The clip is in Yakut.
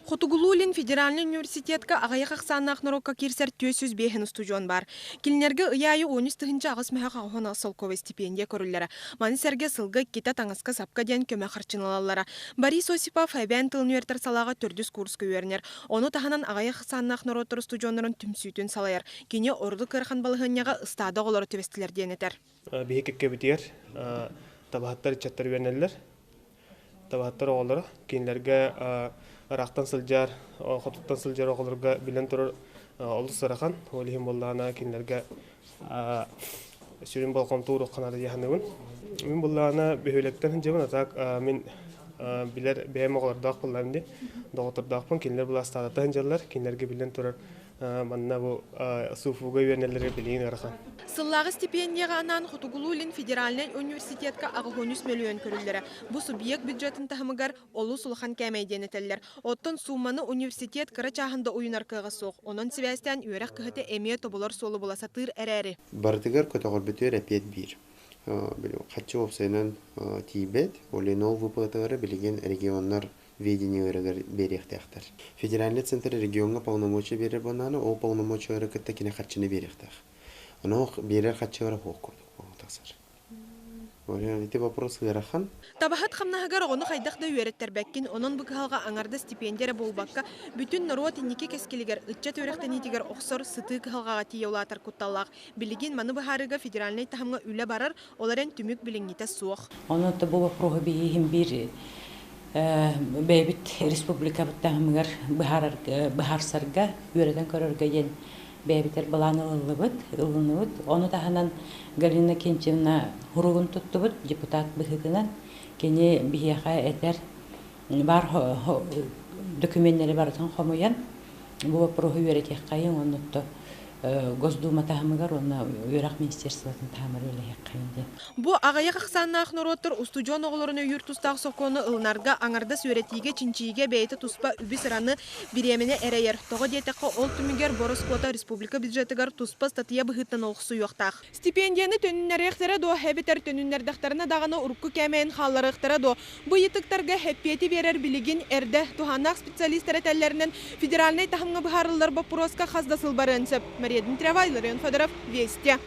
Хотугулуу-Илин федеральнай университетка аҕыйах ахсааннаах норуокка киирсэр 405 устудьуон баар. Кинилэргэ ый аайы 13 888 солкуобай стипендия көрүллэрэ. Маны сэргэ сылга иккитэ таҥаска-сапка диэн көмө харчыны ылаллара. Борис Осипов эбээн тылын үөрэтэр салааҕа төрдүс курска үөрэнэр. Ону таһынан аҕыйах ахсааннаах норуоттар устудьуоннарын түмсүүтүн салайар. Кини ордук ыарахан балаһыанньаҕа ыстаада оҕолоро түбэстилэр диэн этэр. Биһи кэккэбитигэр табаһыттар ыччаттар үөрэнэллэр. Табаһыттар оҕолоро кинилэргэ ыраахтан сылдьар, хотуттан сылдьар оҕолорго билэн турар олус ыарахан. Ол иһин буоллаҕына кинилэргэ сүрүн болҕомто ууруохха наада дии саныыбын. Мин буоллаҕына бөһүөлэктэн сылдьабын, а так мин билэр бэйэм оҕолордоох буоллаҕым дии, доҕоттордоохпун, кинилэр былаастаата сылдьаллар, кинилэргэ биллэн турар Манна бу СУФУга үөрэнэллэрэ билигин ыарахан. Сыллааҕы стипендияҕа анаан Хотугулуу-Илин федеральнай университетка 83 мөлүйүөн көрүллэрэ. Бу субъект бюджетын таһымыгар олус улахан кээмэй диэн этэллэр. Оттон сууманы университет кыра чааһын да уйунар кыаҕа суох. Онон сибээстээн үөрэх кыһата эмиэ тобулар суолу була сатыыр эрээри. Барытыгар көтөҕөрбүтүгэр эпиэт биир. Хаччы уопсайынан тиийбэт. Ол иһин ол ВПТ-лары билигин регионнар ведениеларыгар биэриэхтээхтэр. Федеральный центр региоҥҥа полномочия биэрэр буоллаҕына, ол полномочиялары кытта кини харчыны биэриэхтээх. Ону биэрэр харчылара суох курдук буолан тахсар. Ити вопрос ыарахан. Табаһыт хамнаһыгар оҕону хайдах да үөрэттэрбэккин, онон бу кыһалҕа аҥардас стипендия эрэ буолбакка, бүтүн норуот инники кэскилигэр, ыччат үөрэхтэниитигэр охсор сытыы кыһалҕаҕа тиийэ улаатар кутталлаах. Билигин маны быһаарыыга федеральнай таһымҥа үлэ барар, ол эрэн түмүк билиҥҥитэ суох. Онон бу боппуруоһу биһиги биир бэйэбит республикабыт таһымыгар быһаарсарга, үөрэтэн көрөргө диэн бэйэбитэр былаан ылыллыбыт, ылыныбыт. Ону таһынан Галина Кентьевна хуругун туттубут депутат быһыытынан. Кини биһиэхэ этэр баар документнары барытын хомуйан бу боппуруоһу үөрэтиэххэйиҥ уонна Госдума таһымыгар уонна үөрэх министерствотын таһымыгар үлэлэһиэххэйиҥ диэн. Бу аҕыйах ахсааннаах норуоттар устудьуон оҕолорун өйүүр тустаах сокуону ылынарга, аҥардас үөрэтиигэ, чинчийиигэ бэйэтэ туспа үбү-сыраны, бириэмэни эрэйэр. Тоҕо диэтэххэ, ол түмүгэр бороскуота республика бюджетыгар туспа ыстатыйа быһыытынан олохсуйуохтаах. Стипендияны төнүннэриэхтэрэ дуо эбэтэр төнүннэрдэхтэринэ даҕаны урукку кээмэйин хаалларыахтара дуо? Бу ыйытыктарга эппиэти биэрэр билигин эрдэ. Туһааннаах специалистар этэллэринэн, федеральнай таһымҥа быһаарыллар боппуруоска хас да сыл барыан сөп. Мария Дмитриева, Илларион Федоров, Вести.